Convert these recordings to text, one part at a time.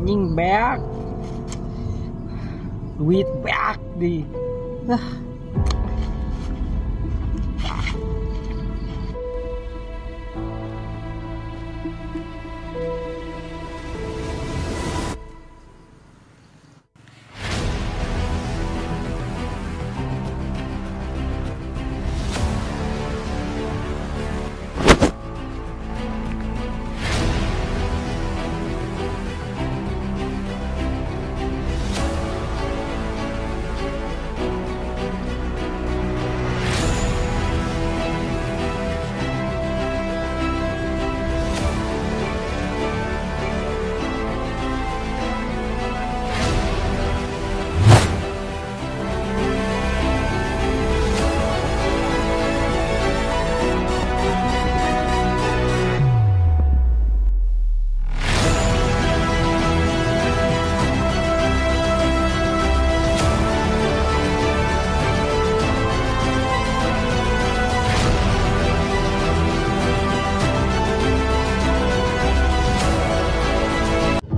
Anjing beak. Duit beak di.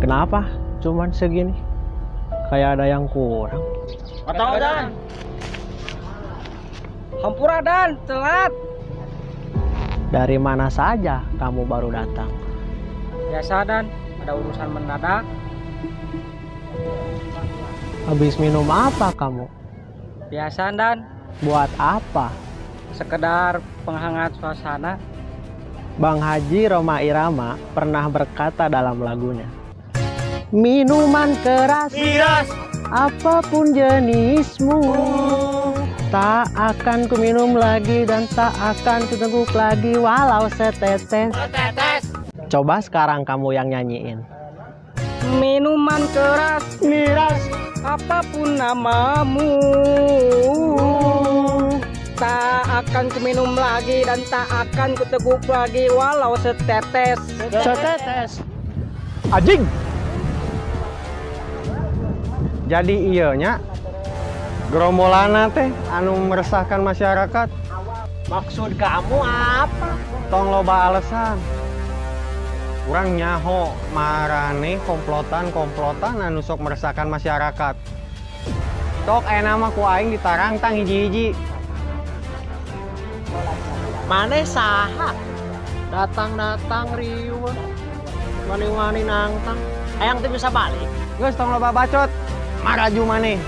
Kenapa cuman segini? Kayak ada yang kurang. Atau Dan. Hampura Dan, telat. Dari mana saja kamu baru datang? Biasa Dan, ada urusan mendadak. Habis minum apa kamu? Biasa Dan. Buat apa? Sekedar penghangat suasana. Bang Haji Rhoma Irama pernah berkata dalam lagunya, minuman keras, miras, apapun jenismu, tak akan ku minum lagi dan tak akan ku teguk lagi walau setetes. Coba sekarang kamu yang nyanyiin. Minuman keras, miras, apapun namamu, tak akan ku minum lagi dan tak akan ku teguk lagi walau setetes. Setetes. Anjing. Jadi iya nya gerombolana teh anu meresahkan masyarakat. Maksud kamu apa? Tong loba alasan. Urang nyaho marane komplotan-komplotan anu sok meresahkan masyarakat. Tok aya mah ku aing ditarangtang hiji-hiji. Mane saha? Datang-datang riuh. Wani-wani nangtang. Hayang teu bisa balik. Geus tong loba bacot. Maraju maneh.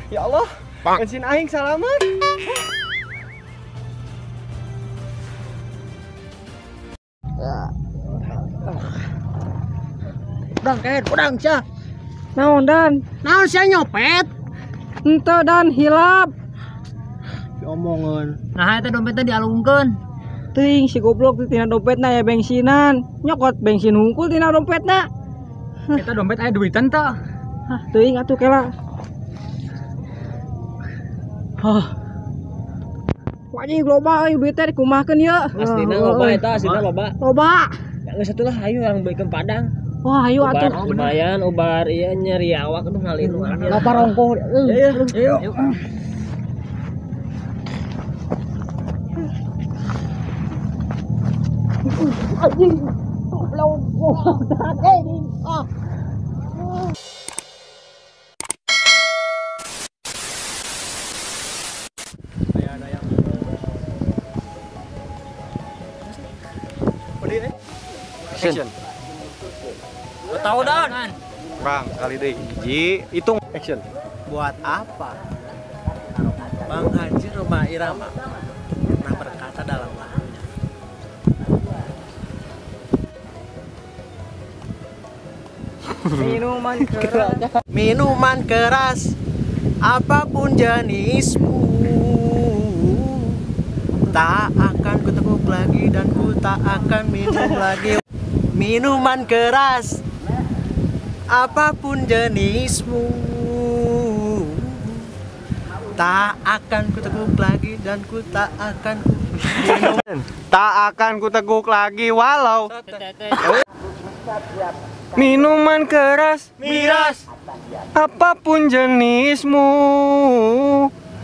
Ya Allah, bensin aing salamet. Udang kain, udang sia. Naon Dan? Naon sia nyopet? Henteu Dan, hilap. Diomongan. Nah, eta dompetna dialungkeun. Teuing si goblok tina dompetna ya bensinan. Nyokot bensin hungkul tina dompetna. Eta dompet aya duitan teh. Hah, teuing atuh kela. Hah. Wajib loba euy duitnya dikumahkeun ieu. Aslina loba eta, aslina loba. Loba. Geus atuh lah ayo urang beukeun Padang. Wah, ayo atuh. Lumayan ubar ieu nyeri awak aduh ngalinu. Loba rongkoh. Ayo. Anjing. Goblok. Ah. Action. Tahu Dan. Kurang sekali deh. Hiji, hitung. Action. Buat apa? Bang Haji Rhoma Irama pernah berkata dalam lagunya. Minuman keras. Minuman keras, apapun jenismu, tak akan kuteguk lagi dan ku tak akan minum lagi. Minuman keras, apapun jenismu, tak akan kuteguk lagi dan ku tak akan minum. Tak akan kuteguk lagi walau minuman keras, miras, apapun jenismu,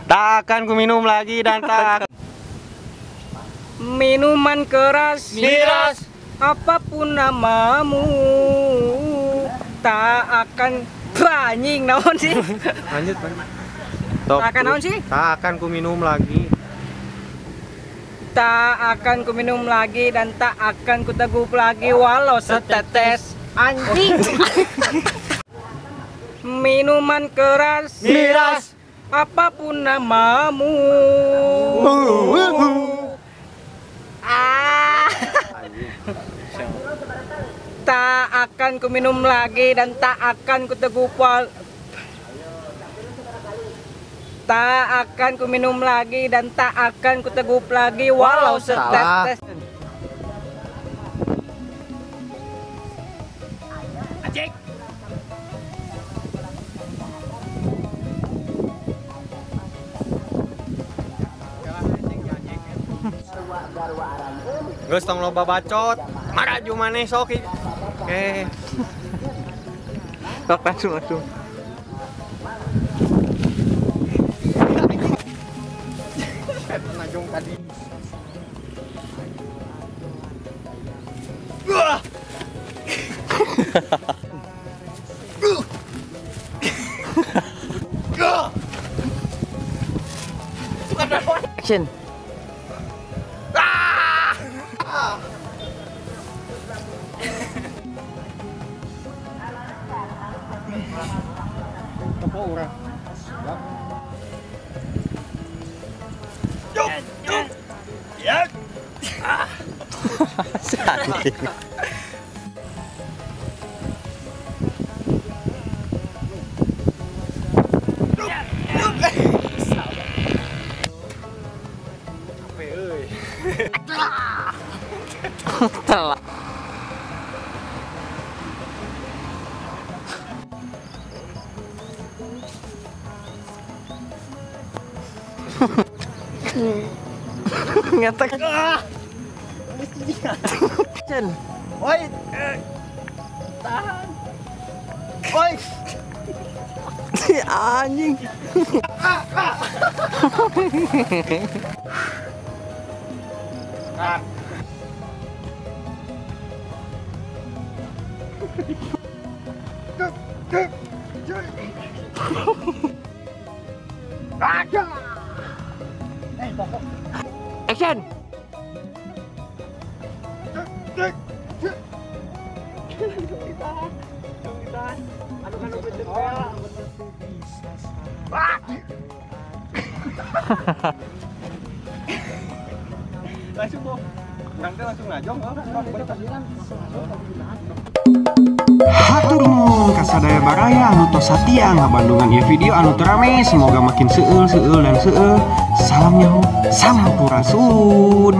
tak akan ku minum lagi dan tak akan. Minuman keras, miras, apapun namamu, tak akan anjing naon sih. Lanjut, Bang. Tak akan naon sih? Tak akan ku minum lagi. Tak akan ku minum lagi dan tak akan ku teguk lagi walau setetes anjing. Minuman keras, miras, apapun namamu. Ah. Tak akan ku minum lagi dan tak akan ku teguk tak akan ku minum lagi dan tak akan ku teguk lagi walau setetes. Anjing. Geus tong loba bacot, maraju maneh sok. Oke. Sok langsung. Najong tadi. Action. Tepuk urang. Ya. Telah. Ngetek. Action. Oi. Tahan. Oi. Si anjing. Action. Langsung bu. Urang teh langsung najong. Hatur nuhun ka sadaya baraya anu tos satia ngabandungan ieu video anu teu rame, semoga makin seueul seueul dan seueul. Salam nyaho, sampurasun.